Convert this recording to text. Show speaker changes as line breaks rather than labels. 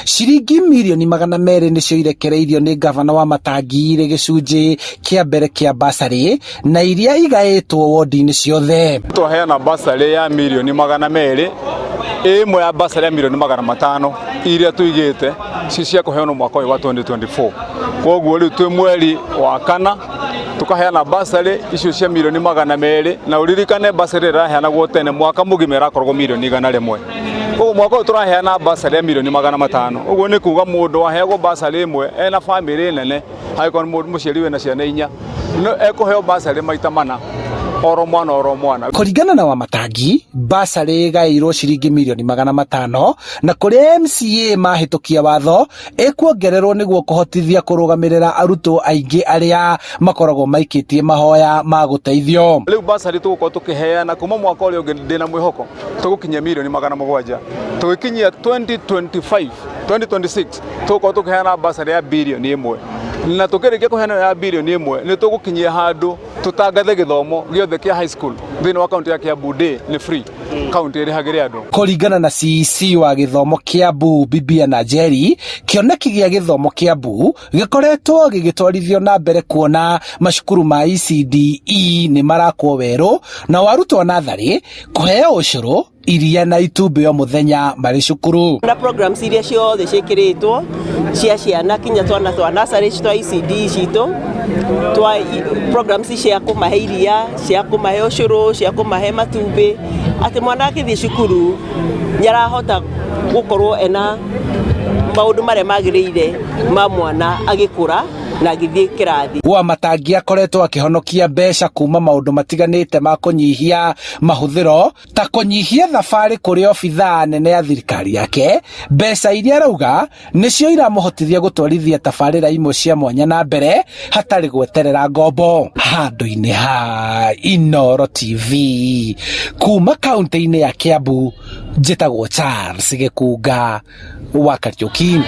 Ciringi mirioni 200 nĩcio irekereirio nĩ ngavana wa Matangi irĩ gĩcunjĩ kĩa mbere kĩa basarĩ na iria igaĩtwo wondi-inĩ ciothe.
Twaheana basarĩ ya mirioni 200, ĩmwe ya basarĩ ya mirioni 500 iria tũigĩte ci cia kũheanwo mwaka ũyũ wa 2024. Koguo rĩu twĩ mweri wa kana tukaheana basarĩ icio cia mirioni 200, na ũririkane basarĩ ĩraheanagwo tene mwaka mũgima ĩrakoragwo mirioni 100. Koguo mwaka ũyũ tũraheana basarĩ ya mirioni 500. Ũguo nĩ kuga mũndũ waheagwo basarĩ ĩmwe ena bamĩrĩ nene, angĩkorwo nĩ mũciari wĩna ciana inya, ekũheo basarĩ maita mana oro mwana oro mwana.
Kũringana na Wamatangi, basarĩ ĩgaĩirwo ciringi mirioni 500 na kũrĩa MCA mahĩtũkia watho ĩkuongererwo nĩguo kũhotithia kũrũgamĩrĩra arutwo aingĩ arĩa makoragwo maikĩtie mahoya ma gũteithio.
Rĩu basarĩ tũgũkorwo tũkĩheana kuma mwaka ũrĩa ũngĩ, ndĩna mwĩhoko tũgũkinyia mirioni 700. Tũgĩkinyia 2025 2026 tũgũkorwo tũkĩheana basarĩ ya birioni 1, na tũkĩrĩkia kũheana ya birioni 1 nĩ tũgũkinyia handũ tũtangathe gĩthomo gĩothe kĩa high school thĩinĩ wa kaunti ya Kiambu day nĩ free, kaunti ĩrĩhagĩre andũ.
Kũringana na CEC wa gĩthomo Kiambu Bibiana Njeri, kĩoneki gĩa gĩthomo Kiambu gĩkoretwo gĩgĩtwarithio na mbere kuona macukuru ma ECDE nĩ marakwo werũ na arutwo a natharĩ kũheo ũcũrũ, iria na itumbĩ o mũthenya marĩ cukuru.
Na programs iria ciothe ciĩkĩrĩtwo cia ciana kinya twana twa nursery twa ECD citũ, twa programs cia kũmahe iria, cia kũmahe ũcũrũ, cia kũmahe matumbĩ, atĩ mwana agĩthiĩ cukuru nĩ arahota gũkorwo ena maũndũ marĩa magĩrĩire ma mwana agĩkũra na agĩthiĩ kĩrathi.
Wamatangi akoretwo akĩhonokia mbeca kuma maũndũ matiganĩte ma kũnyihia mahũthĩro ta kũnyihia thabarĩ kũrĩ obithaa nene ya thirikari yake, mbeca iria arauga nĩcio iramũhotithia gũtwarithia tabarĩra imwe cia mwanya na mbere hatarĩ gweterera ngombo. Handũ-inĩ ha Inooro TV kuma kaunti-inĩ ya Kiambu, njĩtagwo Charles Gĩkunga wa Kariũki.